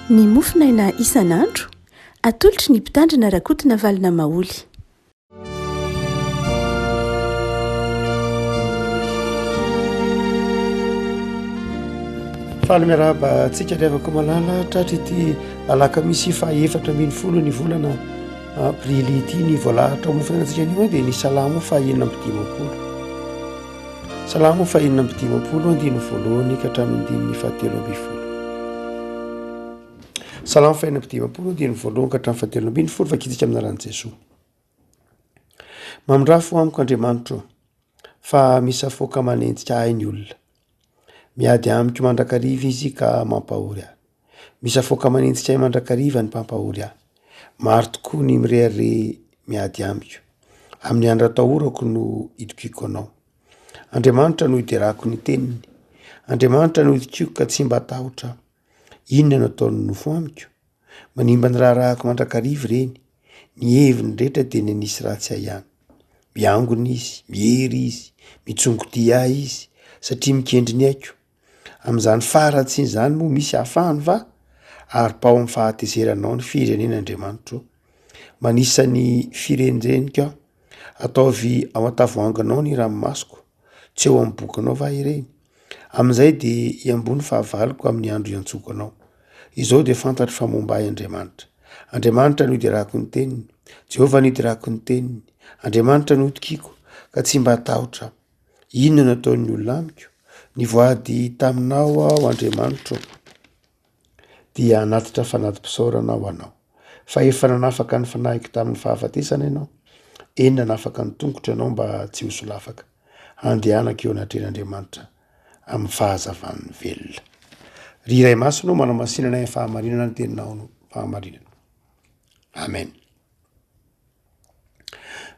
Ny mofonaina isan'andro, atolotry ny Mpitandrina Rakotonavalona Maholy. Faly miarahaba antsika ry havako malala tratry ity alakamisy faha 14 ny volana aprily ity. Ny voalahatra ho mofonainantsika anio dia ny salamo faha 56. Salamo faha 56 andininy voalohany ka hatramin'ny andininy faha 13. Salamo faha 56 andininy voalohany ka hatramin'ny faha 13 vakintsika amin'ny anaran'i Jesoa. Mamindrafo amiko Andriamanitro ô, fa misafoaka manenjika ahy ny olona. Miady amiko mandrakariva izy ka mampahory ahy. Misafoaka manenjika ahy mandrakariva ny mpampahory ahy. Maro tokoa ny mirehareha miady amiko. Amin'ny andro atahorako no itokiako anao. Andriamanitra no iderako ny teniny. Andriamanitra no itokiako ka tsy mba hatahotra aho. Inona no ataon'ny nofo amiko? Manimba ny raharahako mandrakariva ireny. Ny heviny rehetra dia ny hanisy ratsy ahy ihany. Miangona izy, miery izy, mitsongodia ahy izy, satria mikendry ny aiko. Amin'izany faharatsiana izany moa misy ahafahany va? Aropaho amin'ny fahatezeranao ny firenena Andriamanitro ô. Manisa ny firen'ireniko aho. Ataovy ao an-tavoahanginao ny ranomasoko. Tsy eo amin'ny bokinao va ireny? Amin'izay dia hiamboho ny fahavaloko amin'ny andro iantsoako anao. Izao dia fantatro fa momba ahy Andriamanitra. Andriamanitra no iderako ny teniny, Jehovah no iderako ny teniny, Andriamanitra no itokiako, ka tsy mba hatahotra aho. Inona no ataon'ny olona amiko? Nivoady taminao aho, Andriamanitro ô, dia hanatitra fanati-pisaorana ho anao. Fa efa nanafaka ny fanahiko tamin'ny fahafatesana ianao, eny nanafaka ny tongotro ianao mba tsy ho solafaka. Handehanako eo anatrehan'Andriamanitra amin'ny fahazavan'ny velona. Ry Ray Masina ô, manamasina anay amin'ny fahamarinana ny teninao no fahamarinana. Amen.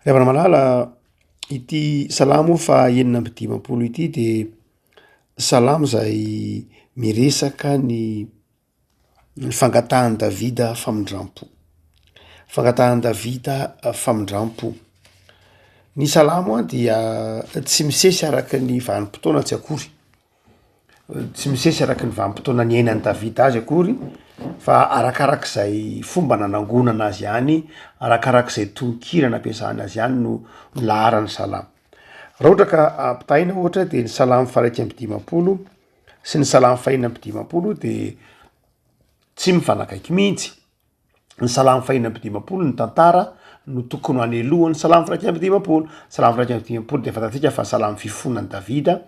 Ry havana malala, ity salamo faha 56 ity dia salamo izay miresaka ny ny fangatahan'i Davida famindram-po, fangatahan'i Davida famindram-po. Ny salamo a dia tsy misesy araka ny vanim-potoana tsy akory, tsy misesy araka ny vanim-potoana niainan'i Davida azy akory fa arakarak'izay fomba nanangonana azy ihany, arakarak'izay tononkira nampiasana azy ihany no laharan'ny salamo. Raha ohatra ka ampitahaina ohatra de ny salamo faha 51 sy ny salamo faha 56 de tsy mifanakaiky mihitsy. Ny salamo faha 56 ny tantara no tokony ho anelohan'ny salamo faha 51. Salamo faha 51 de fantatsika fa salamo fifonan'i Davida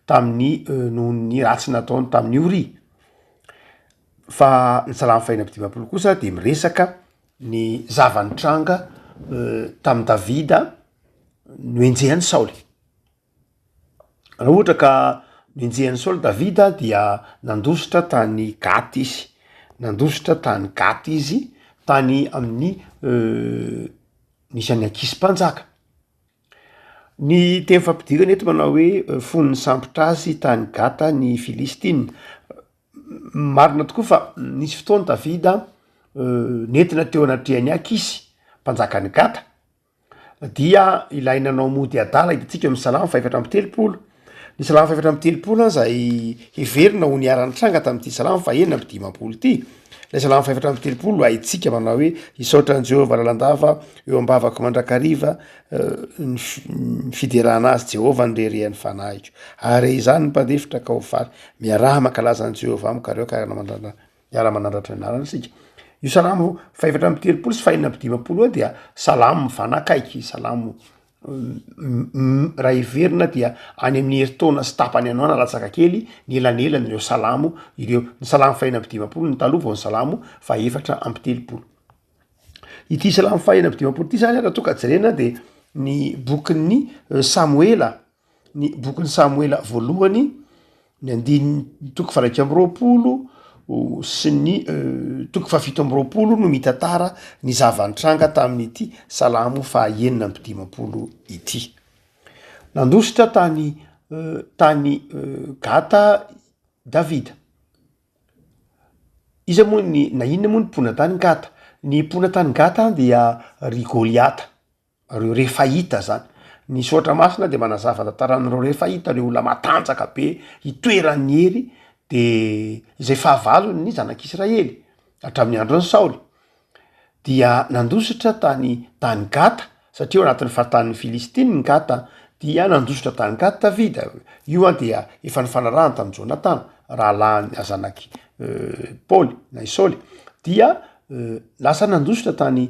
tamin'ny noho ny ratsy nataony tamin'i Oria. Fa ny salamo faha 56 kosa de miresaka ny zava-nitranga tamin'i Davida nohenjehan'i Saoly. Raha ohatra ka nenjehan'i Saoly Davida dia nandositra tany Gaty izy, nandositra tany Gaty izy, tany amin'ny nisy an'i Akisy mpanjaka. Ny teny fampidirana eto manao hoe fony nisambotra azy tany Gata ny Filistina. Marina tokoa fa nisy fotoana Davida nentina teo anatrehan'i Akisy mpanjakan'i Gata. dia ilay nanao mody adala hitantsika eo amin'ny salamo faha 34. Ny salamo faha 34 izay heverina ho niara-nitranga tamin'ity salamo faha 56 ity. Ilay salamo faha 34 haintsika manao hoe hisaotra an'i Jehovah lalandava eo am-bavako mandrakariva ny fiderana azy Jehovah ny reharehan'ny fanahiko. Ary izany ny mpandefitra ka ho faly. Miaraha mankalaza an'i Jehovah amiko areo ka mandrana Miara-manandratra ny anarany isika. Io salamo fahefatra amby telopolo sy fahenina amby dimampolo io dia salamo mifanakaiky, salamo raha heverina dia any amin'ny herintaona sy tapany any ho any latsaka kely ny elanelan'ireo salamo ireo. Ny salamo fahenina amby dimampolo no taloha vao ny salamo fahefatra amby telopolo. Ity salamo fahenina amby dimampolo ity zany raha toa ka jerena de ny bokin'ny Samoela ny bokin'i Samoela voalohany, ny andininy toko faha 21 sy ny toko faha 27 no mitantara ny zava-nitranga tamin'ity salamo faha 56 ity. Nandositra tany tany Gata Davida. Iza moa ny na inona moa ny mponina tany Gata? Ny mponina tany Gata dia ry Goliata. Reo Refaita zany. Ny soratra masina de manazava tantaran'ireo Refaita, reo olona matanjaka be itoeran'ny hery de izay fahavalony ny zanak'Israely. Hatramin'ny andron'i Saoly. Dia nandositra tany tany Gata, satria ao anatin'ny faritanin'ny Filistina ny Gata, dia nandositra tany Gata Davida. Io an dia efa nifanarahany tamin'i Jonatana, rahalahiny zanak'i Paoly na i Saoly. Dia lasa nandositra tany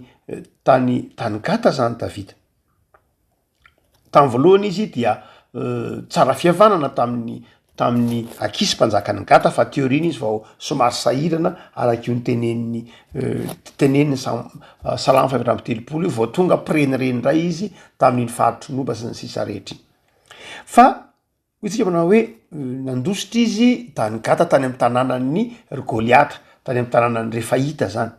tany tany Gata zany Davida. Tamin'ny voalohany izy dia tsara fihavanana tamin'ny tamin'ny Akisy mpanjakan'i Gata fa teo aoriana izy vao somary sahirana araka io notenenin'ny tenenin'ny sam- Salamo faha 34 io vao tonga mpirenireny indray izy tamin'iny faritry Noba sy ny sisa rehetra iny. Fa hoy tsika manao hoe nandositra izy tany Gata tany amin'ny tanànan'ny ry Goliata, tany amin'ny tanànan'ny Refaita zany.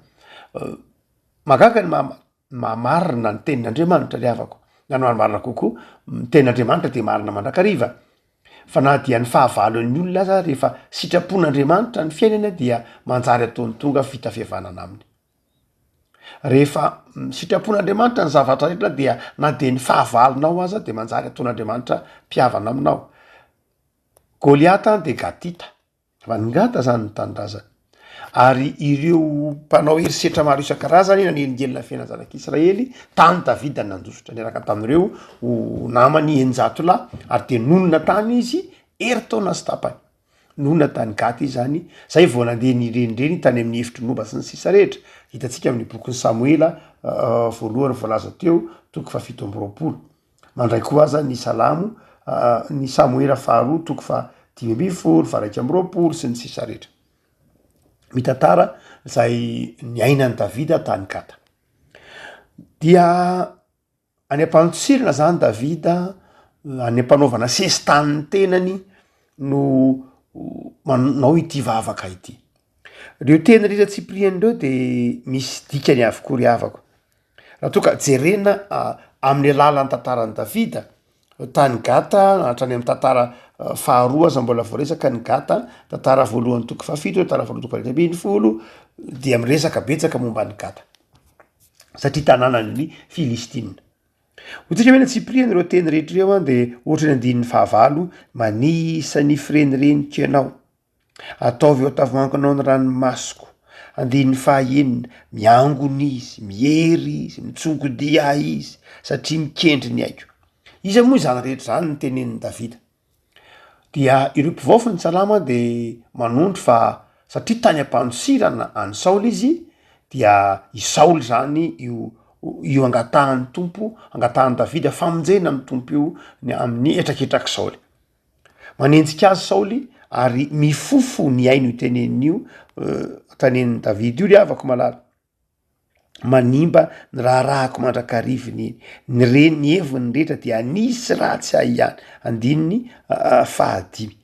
Mahagaga ny maha Mahamarina ny tenin'Andriamanitra ry havako, na ny marimarina kokoa, ny tenin'Andriamanitra dia marina mandrakariva, fa na dia ny fahavalon'ny olona aza rehefa sitrapon'Andriamanitra ny fiainana dia manjary ataony tonga vita fihavanana aminy. Rehefa sitrapon'Andriamanitra ny zavatra rehetra dia na dia ny fahavalonao aza dia manjary ataon'Andriamanitra mpihavana aminao. Goliata dia Gatita. Vangata zany ny tanindrazany. Ary ireo mpanao herisetra maro isan-karazany nanelingelina ny fiainan'ny zanak'Israely, tany Davida nandositra niaraka tamin'ireo namany 600 lahy, ary dia nonina tany izy herintaona sy tapany. Nonina tany Gata izy zany, zay vao nandeha nirenireny tany amin'ny efitry Noba sy ny sisa rehetra. Hitantsika amin'ny bokin'i Samoela voalohany voalaza teo, toko faha-27. Mandray koa aza ny Salamo, ny Samoela faharoa toko faha 15, faha 21 sy ny sisa rehetra. Mitantara izay niainan'i Davida tany Gata. Dia any am-pandosirana zany Davida, any am-panaovana sesitany ny tenany no manao ity vavaka ity. Reo teny rehetra tsipiriany reo de misy dikany avokoa ry havako. Raha toa ka jerena amin'ny alalan'ny tantaran'i Davida, tany Gata hatrany amin'ny tantara faharoa aza mbola voaresaka ny Gata, tantara voalohany toko fahafito, tantara faharoa toko faha-11 dia miresaka betsaka momba an'i Gata satria tanànan'ny Filistina. Ho antsika ve ny antsipiriany ireo teny rehetra ireo an de ohatry ny andininy fahavalo, manisa ny firenireniko ianao. Ataovy eo an-tavoahanginao ny ranomasoko. Andininy fahaenina, Miangona izy, miery izy, mitsongodia ahy izy, satria mikendry ny aiko. Iza moa izany rehetra izany notenenin'i Davida? Dia ireo mpivaofy ny salamo dia manondro fa satria tany am-pandosirana an'i Saoly izy, dia i Saoly izany io io angatahan'ny Tompo, angatahan'i Davida famonjena amin'ny Tompo io ny amin'ny hetraketrak'i Saoly. Manenjika azy Saoly ary mifofo ny ainy io teneniny io, tanenin'i Davida io ry havako malala. Manimba ny raharahako mandrakariva ny ny re ny heviny rehetra dia anisy ratsy ahy ihany. Andininy fahadimy.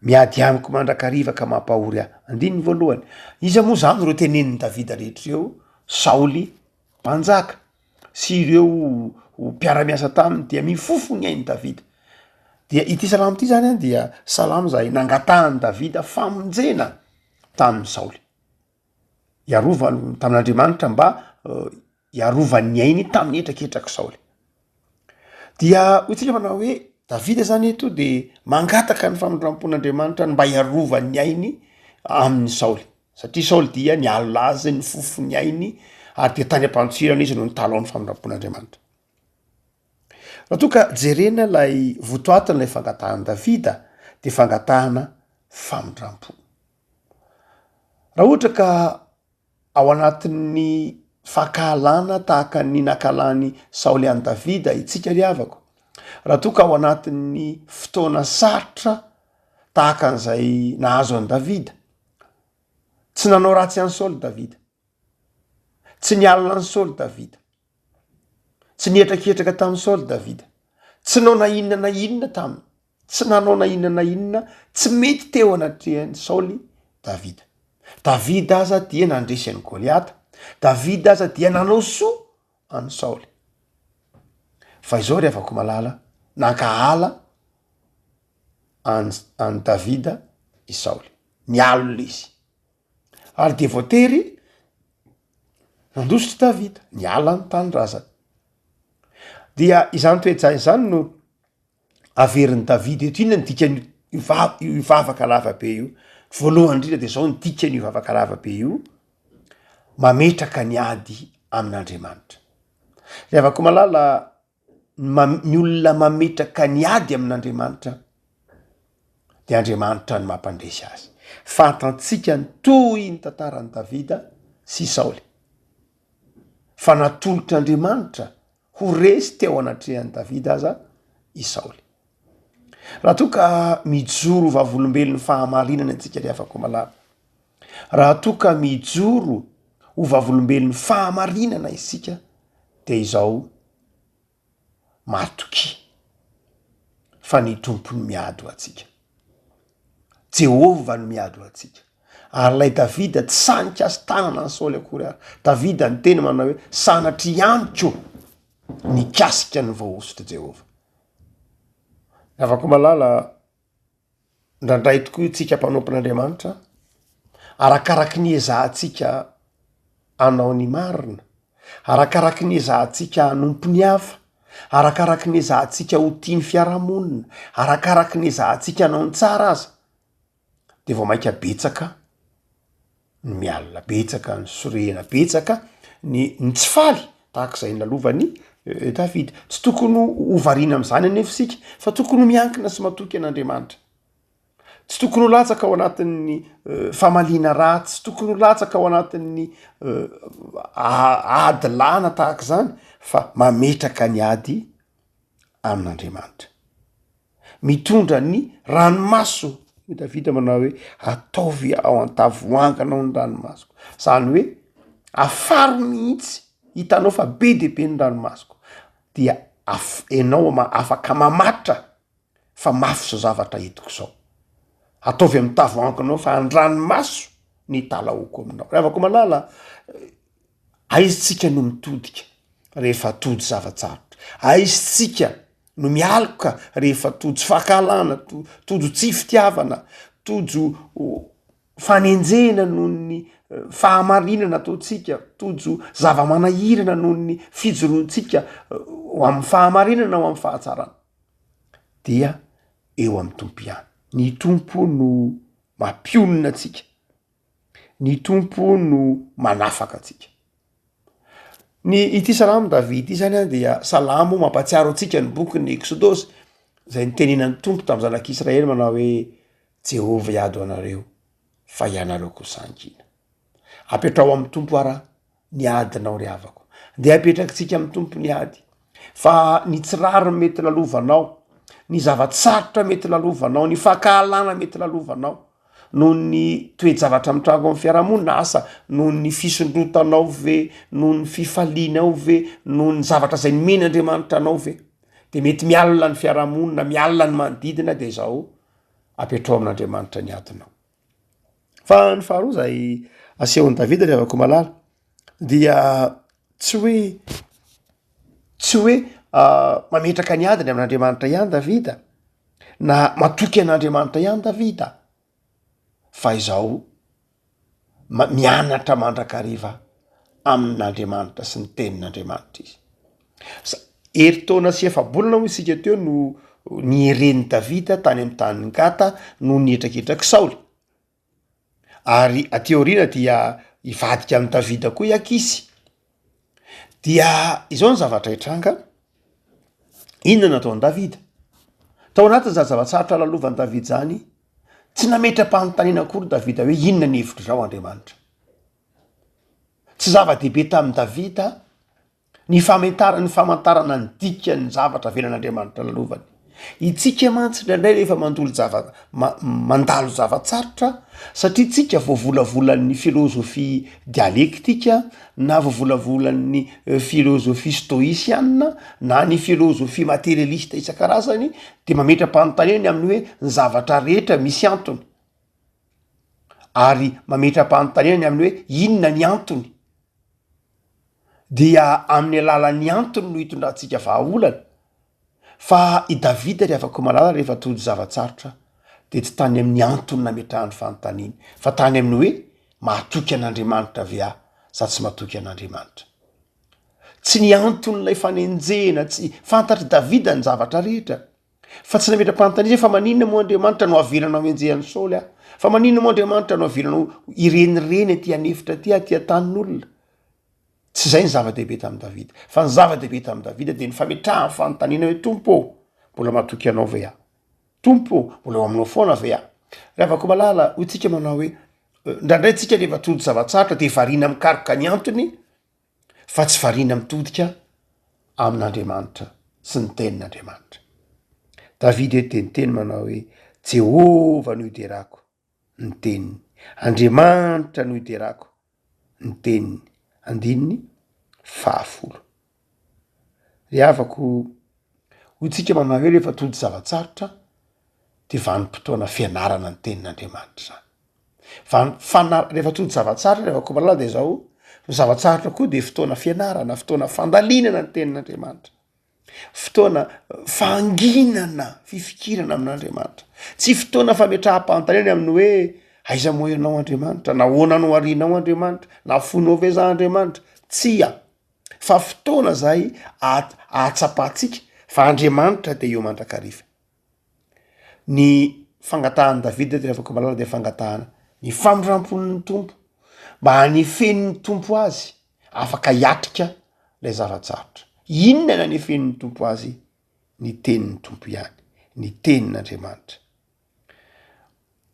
Miady amiko mandrakariva ka mampahory ahy. Andininy voalohany. Iza moa zany ireo tenenin'i Davida rehetra ireo? Saoly mpanjaka sy ireo mpiara-miasa taminy dia mifofo ny ain'i Davida. Dia ity salamo ity zany an dia salamo izay nangatahan'i Davida famonjena tamin'i Saoly. Hiarovany tamin'Andriamanitra mba hiarovany ny ainy tamin'ny hetraketrak'i Saoly. Dia hoy tsika manao hoe Davida zany eto de mangataka ny famindram-pon'Andriamanitra ny mba hiarovany ny ainy amin'i Saoly. Satria Saoly dia nialona azy, nifofo ny ainy, ary dia tany am-pantsirana izy no nitalao ny famindram-pon'Andriamanitra. Raha toa ka jerena ilay votoatin'ilay fangatahan'i Davida dia fangatahana famindram-po. Raha ohatra ka ao anatin'ny fankahalana tahaka ny nankahalan'i Saoly an'i Davida isika ry havako, raha toa ka ao anatin'ny fotoana sarotra tahaka an'izay nahazo an'i Davida, Tsy nanao ratsy an'i Saoly Davida. Tsy nialona an'i Saoly Davida. Tsy nihetraketraka tamin'i Saoly Davida. Tsy nao na inona na inona taminy. Tsy nanao na inona na inona tsy mety teo anatrehan'i Saoly Davida. Davida aza dia nandresy an'i Goliata. Davida aza dia nanao soa an'i Saoly. Fa izao ry havako malala, nankahala an'i an'i Davida i Saoly. Nialona izy. Ary dia voatery nandositra Davida, niala ny tanindrazany. Dia izany toe-tsaina izany no averin'i Davida eto. Inona ny dikan'io io va- io vavaka lava be io? Voalohany indrindra de zao ny dikan'io vavaka lava be io. Mametraka ny ady amin'Andriamanitra. Ry havako malala, ny olona mametraka ny ady amin'Andriamanitra de Andriamanitra no mampandresy azy. Fantantsika ny tohin'ny tantaran'i Davida sy Saoly, fa natolotr'Andriamanitra ho resy teo anatrehan'i Davida aza i Saoly. Raha toa ka mijoro ho vavolombelon'ny fahamarinana antsika ry havako malala, raha toa ka mijoro ho vavolombelon'ny fahamarinana isika de izao matokia fa ny Tompo no miady ho antsika. Jehovah no miady ho antsika. Ary ilay Davida tsy sahy nikasi-tanana an'i Saoly akory ary. Davida niteny manao hoe, sanatria amiko nikasika ny voahosotr'i Jehovah. Havako malala, Indraindray tokoa isika mpanompon'Andriamanitra, arakaraky ny ezahantsika hanao ny marina, arakaraky ny ezahantsika hanompo ny hafa, arakaraky ny ezahantsika ho tia ny fiarahamonina, arakaraky ny ezahantsika hanao ny tsara aza, de vao mainka betsaka ny mialona, betsaka ny sorena, betsaka ny ny tsy faly tahaka izay nalovan'i Davida. Tsy tokony ho variana am'zany anefa isika fa tokony ho miankina sy matoky an'Andriamanitra. Tsy tokony ho latsaka ao anatin'ny famaliana ratsy, tsy tokony ho latsaka ao anatin'ny ady lana tahaka izany fa mametraka ny ady amin'Andriamanitra. Mitondra ny ranomaso, i Davida manao hoe ataovy ao an-tavoahanginao ny ranomasoko, zany hoe afaro mihitsy, hitanao fa be de be ny ranomasoko, dia af- enao ma- afaka mamatra fa mafy zao zavatra entiko zao, ataovy amy tavoahanginao fa an-dranomaso ny italahoako aminao. Ry havako malala, aiza tsika no mitodika rehefa tojo zava-tsarotra? Aiza tsika no mialoka rehefa tojo fankahalana, tojo tsy fitiavana, tojo fanenjehana noho ny fahamarinana ataontsika, tojo zava-manahirana noho ny fijoroantsika ho amin'ny fahamarinana, ho amin'ny fahatsarana, dia eo amin'ny Tompo ihany. Ny Tompo no mampionona antsika, ny Tompo no manafaka antsika. Ny ity salamo David ity zany an dia salamo mampatsiaro antsika ny bokin'ny Eksodosy zay nitenenan'ny Tompo tamin'ny zanak'Israely manao hoe Jehovah hiady ho anareo fa ianareo kosa hangina. Apetraho amin'ny Tompo ara ny adinao ry havako. Ndeha apetrakitsika amin'ny Tompo ny ady fa ny tsy rariny mety lalovanao, ny zava-tsarotra mety lalovanao, ny fankahalana mety lalovanao noho ny toe-javatra mitranga ao amin'ny fiarahamonina, asa noho ny fisondrotanao ve, noho ny fifalianao ve, noho ny zavatra izay nomen'Andriamanitra anao ve, de mety mialona ny fiarahamonina, mialona ny manodidina, de izao apetrao amin'Andriamanitra ny adinao. Fa ny faharoa izay asehon'i Davida ry havako malala dia tsy hoe tsy hoe mametraka ny adiny amin'Andriamanitra ihany Davida na matoky an'Andriamanitra ihany Davida fa izao mianatra mandrakariva amin'Andriamanitra sy ny tenin'Andriamanitra izy. Sa- herintaona sy efa-bolana hoy isika teo no nieren'i Davida tany amin'ny tanin'i Gata noho ny hetraketrak'i Saoly. Ary aty aoriana dia hivadika amin'i Davida koa i Akisy. Dia izao ny zavatra hitranga, inona no nataon'i Davida? Tao anatin'izany zava-tsarotra lalovan'i Davida izany, tsy nametra-panontaniana akory Davida hoe inona ny hevitr'izao Andriamanitra. Tsy zava-dehibe tamin'i Davida ny famentara- ny famantarana ny dikan'ny zavatra avelan'Andriamanitra lalovany. Itsika mantsy indraindray rehefa mandolo zava- ma- mandalo zava-tsarotra satria tsika voavolavolan'ny filôzôfia dialektika na voavolavolan'ny filôzôfia stôisiana na ny filôzôfia materialista isan-karazany de mametra-panontaniana ny amin'ny hoe ny zavatra rehetra misy antony. Ary mametra-panontaniana ny amin'ny hoe inona ny antony. Dia amin'ny alalan'ny antony no hitondrantsika vahaolana. Fa i Davida ry havako malala rehefa tojo zava-tsarotra dia tsy tany amin'ny antony nametrahany fanontaniana fa tany amin'ny hoe mahatoky an'Andriamanitra ve aho sa tsy matoky an'Andriamanitra. Tsy ny anton'ilay fanenjehana, tsy fantatr'i Davida ny zavatra rehetra. Fa tsy nametra-panontaniana izy hoe fa maninona moa Andriamanitra no avelanao henjehan'i Saoly aho? Fa maninona moa Andriamanitra no avelanao hirenireny aty an'efitra aty, aty an-tanin'olona? Tsy izay ny zava-dehibe tamin'i Davida. Fa ny zava-dehibe tamin'i Davida dia ny fametrahany fanontaniana hoe, Tompo ô, mbola matoky Anao ve aho? Tompo ô, mbola eo aminao foana ve aho? Ry havako malala, hoy tsika manao hoe, indraindray tsika rehefa tojo zava-tsarotra dia variana mikaroka ny antony fa tsy variana mitodika amin'Andriamanitra sy ny tenin'Andriamanitra. Davida eto dia niteny manao hoe, Jehovah no iderako. ny teniny. Andriamanitra no iderako ny teniny. Andininy fahafolo. Ry havako, hoy tsika manao hoe rehefa tojo zava-tsarotra de vanim-potoana fianarana ny tenin'Andriamanitra zany. Vanim- fana- rehefa tojo zava-tsarotra ry havako malala de zao, ny zava-tsarotra koa de fotoana fianarana, fotoana fandalinana ny tenin'Andriamanitra. Fotoana fahanginana, fifikirana amin'Andriamanitra. Tsy fotoana fametraham-panontaniana amin'ny hoe aiza moa ianao Andriamanitra, nahoana no arianao Andriamanitra, nafoinao ve za Andriamanitra? Tsia, fa fotoana zay ahatsapantsika fa Andriamanitra de eo mandrakariva. Ny fangatahan'i Davida dia afaka malala dia fangatahana ny famindrampon'ny Tompo mba hanefen'ny Tompo azy afaka hiatrika ilay zava-tsarotra. Inona no hanefen'ny Tompo azy? Ny tenin'ny Tompo ihany, ny tenin'Andriamanitra.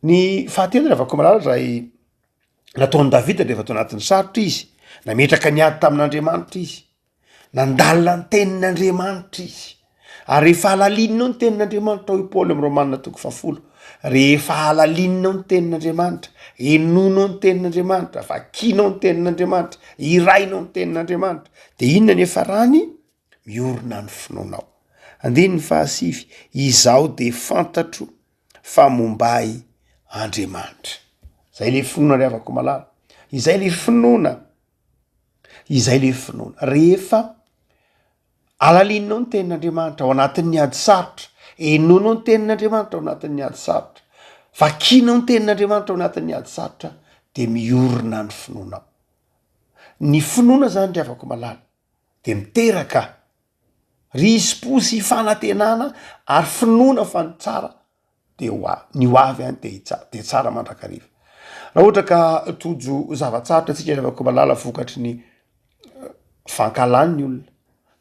Ny fahatelo ry havako malala izay nataon'i Davida rehefa tao anatin'ny sarotra izy, nametraka ny ady tamin'Andriamanitra izy. Nandalina ny tenin'Andriamanitra izy. Ary rehefa halalininao ny tenin'Andriamanitra, hoy Paoly amin'ny Romana toko fahafolo, rehefa halalininao ny tenin'Andriamanitra, henoinao ny tenin'Andriamanitra, vakinao ny tenin'Andriamanitra, hirainao ny tenin'Andriamanitra, de inona ny hiafarany? Miorina ny finoanao. Andininy fahasivy, izaho de fantatro fa momba ahy Andriamanitra. Zay le finoana ry havako malala, izay le finoana. Izay le finoana. Rehefa alalininao ny tenin'Andriamanitra ao anatin'ny ady sarotra, henoinao ny tenin'Andriamanitra ao anatin'ny ady sarotra, vakinao ny tenin'Andriamanitra ao anatin'ny ady sarotra, de miorina ny finoanao. Ny finoana zany ry havako malala de miteraka risi-po sy fanantenana ary finoana fa ny tsara de ho a- ny ho avy any de hitsa- de tsara mandrakariva. Raha ohatra ka tojo zava-tsarotra antsika ry havako malala vokatry ny fankahalan'ny olona,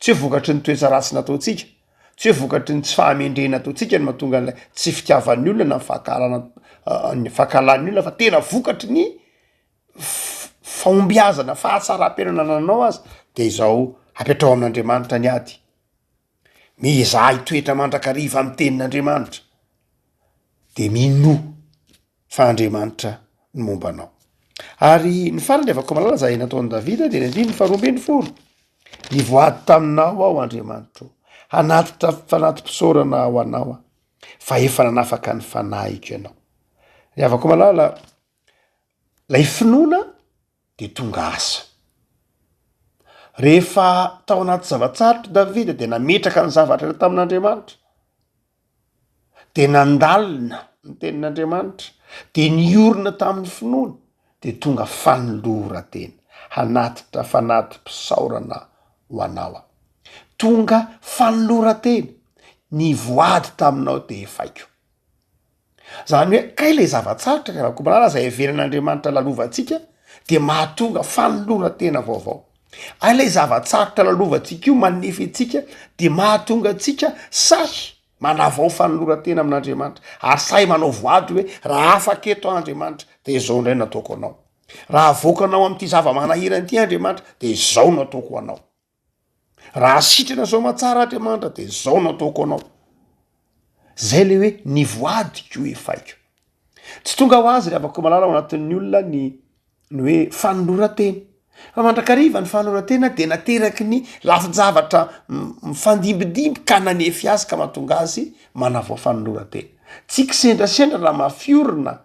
tsy hoe vokatry ny toetra ratsy nataontsika, tsy hoe vokatry ny tsy fahamendrehana ataontsika no mahatonga an'ilay tsy fitiavan'ny olona na ny fankahalana ny fankahalan'ny olona fa tena vokatry ny fahombiazana, fahatsaram-piainana anananao aza de izao apetraho amin'Andriamanitra ny ady. Miezaha hitoetra mandrakariva amin'ny tenin'Andriamanitra, de minoa fa Andriamanitra no momba anao. Ary ny farany havako malala izay nataon'i Davida dia ny andininy faharoa ambin'ny folo, nivoady taminao aho Andriamanitro, hanatitra fanati-pisaorana ho anao aho, fa efa nanafaka ny fanahiko ianao. Ry havako malala, lay finoana de tonga asa. Rehefa tao anaty zava-tsarotra Davida de nametraka ny zavatra rehetra tamin'Andriamanitra, de nandalina ny tenin'Andriamanitra, de niorina tamin'ny finoana, de tonga fanoloran-tena, hanatitra fanati-pisaorana ho anao aho. Tonga fanoloran-tena, ny voady taminao de efaiko. Zany hoe kay le zava-tsarotra ry Rakotomalala zay heverin'Andriamanitra lalovantsika de mahatonga fanoloran-tena vaovao. Hay le zava-tsarotra lalovantsika io manefy antsika de mahatonga antsika sahy manavao fanoloran-tena amin'Andriamanitra ary sahy manao voady hoe raha afaka eto aho Andriamanitra de izao indray no ataoko anao. Raha avoakanao amin'ity zava-manahirana ity Andriamanitra de izao no ataoko ho anao. Raha sitrana soamatsara Andriamanitra de zao no ataoko anao. Zay le hoe ny voadiko efaiko. Tsy tonga ho azy ry havako malala ao anatin'ny olona ny ny hoe fanoloran-tena. Fa mandrakariva ny fanoloran-tena de nateraky ny lafin-javatra mifandimbidimby ka nanefy azy ka mahatonga azy manavao fanoloran-tena. Tsy kisendrasendra raha mafiorina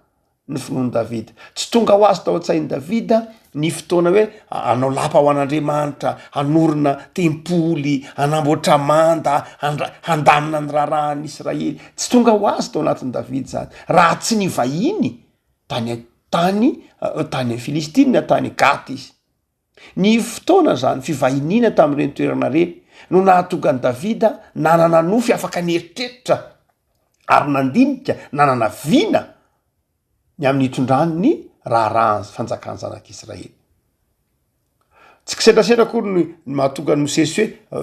ny finoan'i Davida. Tsy tonga ho azy tao an-tsain'i Davida ny fotoana hoe hanao lapa ho an'Andriamanitra, hanorina tempoly, hanamboatra manda, handra- handamina ny raharahan'ny Israely. Tsy tonga ho azy tao anatin'i Davida izany, raha tsy nivahiny tany an-tany, tany Filistina, tany Gata izy. Ny fotoana izany fivahiniana tamin'ireny toerana ireny no nahatonga an'i Davida nanana nofy afaka nieritreritra. Ary nandinika, nanana vina ny amin'ny hitondrany ny raharahan'ny fanjakan'ny zanak'Israely. Tsy kisendrasendra akory ny ny mahatonga an'i Mosesy hoe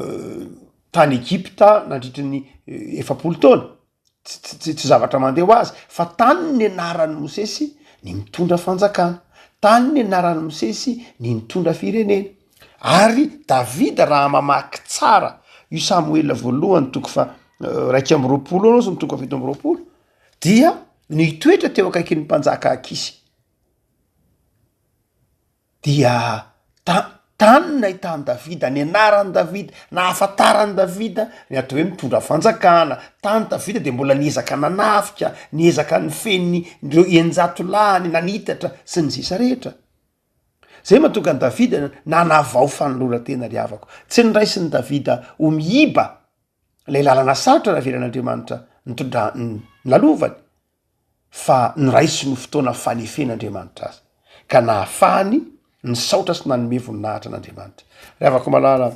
tany Egypta nandritry ny 40 taona. Tsy tsy tsy zavatra mandeha ho azy fa tany nianaran'i Mosesy ny mitondra fanjakana, tany nianaran'i Mosesy ny nitondra firenena. Ary Davida raha mamaky tsara io Samoela voalohany toko faha 21 eo sy ny toko faha 27 dia nitoetra teo akaikin'ny mpanjaka Akisy. Dia ta- tany nahitan'i Davida, nianaran'i Davida, nahafantaran'i Davida ny atao hoe mitondra fanjakana. Tany Davida dia mbola niezaka nanafika, niezaka nifehy ny ireo 600 lahiny, nanitatra sy ny sisa rehetra. Zay mahatonga an'i Davida nanavao fanoloran-tena ry havako. Tsy niraisin'i Davida ho miiba ilay lalana sarotra navelan'Andriamanitra nitondra- nolalovany. Fa noraisiny ho fotoana fanefen'Andriamanitra azy, ka nahafahany nisaotra sy nanome voninahitra an'Andriamanitra. Ry havako malala,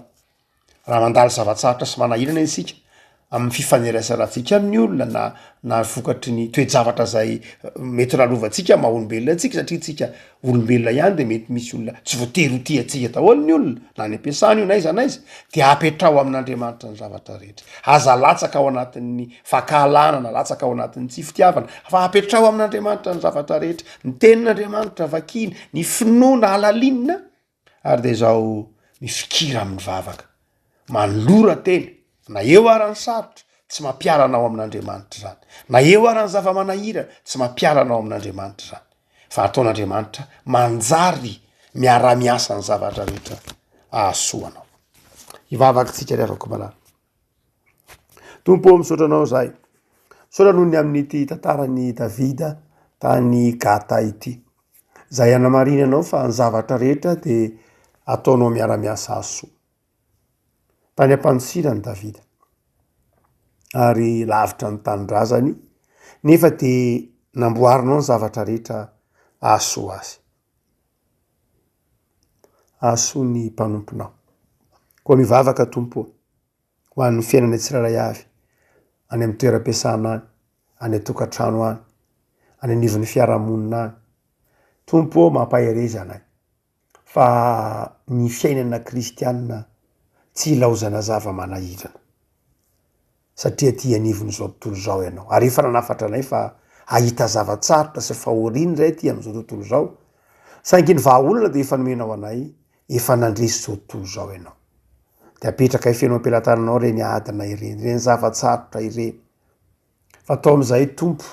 raha mandalo zava-tsarotra sy manahirana isika amin'ny fifaneraserantsika amin'ny olona na na vokatry ny toe-javatra zay mety lalovantsika maha olombelona antsika satria tsika olombelona ihany de mety misy olona tsy voatery ho tia antsika daholo ny olona na any am-piasana io na aiza na aiza de apetraho amin'Andriamanitra ny zavatra rehetra. Aza latsaka ao anatin'ny fankahalana na latsaka ao anatin'ny tsy fitiavana fa apetraho amin'Andriamanitra ny zavatra rehetra, ny tenin'Andriamanitra vakiana, ny finoana halalinina ary de izao mifikira amin'ny vavaka, manolora tena na eo ara ny sarotra tsy mampiala anao amin'Andriamanitra izany, na eo ara ny zava-manahirana tsy mampiala anao amin'Andriamanitra izany fa ataon'Andriamanitra manjary miara-miasa ny zavatra rehetra ahasoa anao. Hivavaka tsika ry havako malala. Tompo ô, misaotra Anao izahay. Misaotra noho ny amin'ity tantaran'i Davida tany Gata ity. Izay hanamarinanao fa ny zavatra rehetra dia ataonao miara-miasa hahasoa. Tany am-pandosirany Davida ary lavitra ny tanindrazany nefa dia namboarinao ny zavatra rehetra hahasoa azy. Hahasoa ny mpanomponao. Koa mivavaka Tompo ô. ho an'ny fiainana tsirairay avy, any amin'ny toeram-piasana any, any an-tokantrano any, any anivon'ny fiarahamonina any. Tompo ô mampahereza anay fa ny fiainana kristianina tsy ilaozana zava-manahirana satria aty anivon'izao tontolo izao ianao ary efa nanafatra anay fa hahita zava-tsarotra sy fahoriana izahay aty amin'izao tontolo izao saingy ny vahaolana dia efa nomenao anay Efa nandresy izao tontolo izao ianao. Dia apetrakay feno am-pelatananao ireny adina ireny, ireny zava-tsarotra ireny. Fa atao amin'izay Tompo,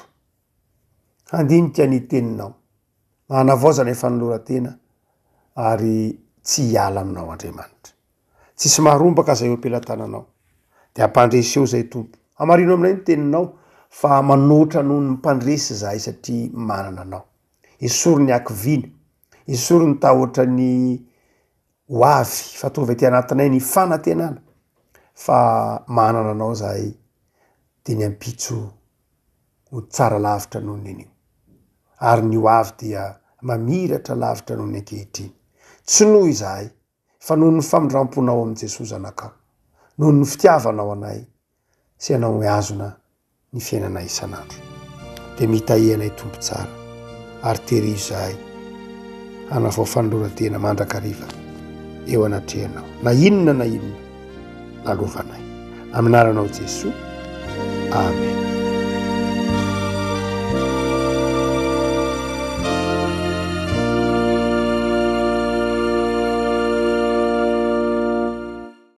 handinika ny teninao, hanavaozana ny fanoloran-tena ary tsy hiala aminao Andriamanitra. Tsisy maharombaka izay eo am-pelatananao. Dia ampandreseo izay Tompo. Hamarino aminay ny teninao fa manoatra noho ny mpandresy izahay satria manana anao. Esory ny hakiviana, Esory ny tahotra ny ho avy fa tonga aty anatinay ny fanantenana fa manana anao zahay dia ny ampitso ho tsara lavitra noho ny anio ary ny ho avy dia mamiratra lavitra noho ny ankehitriny. Tsy noho izahay fa noho ny famindramponao amin'i Jesoa Zanakao, noho ny fitiavanao anay sy Ianao mihazona ny fiainanay isan'andro. Dia mitahia anay Tompo tsara ary terizo izahay hanavao fanoloran-tena mandrakariva eo anatrehanao na inona na inona lalovanay. Amin'ny anaranao Jesoa. Amen.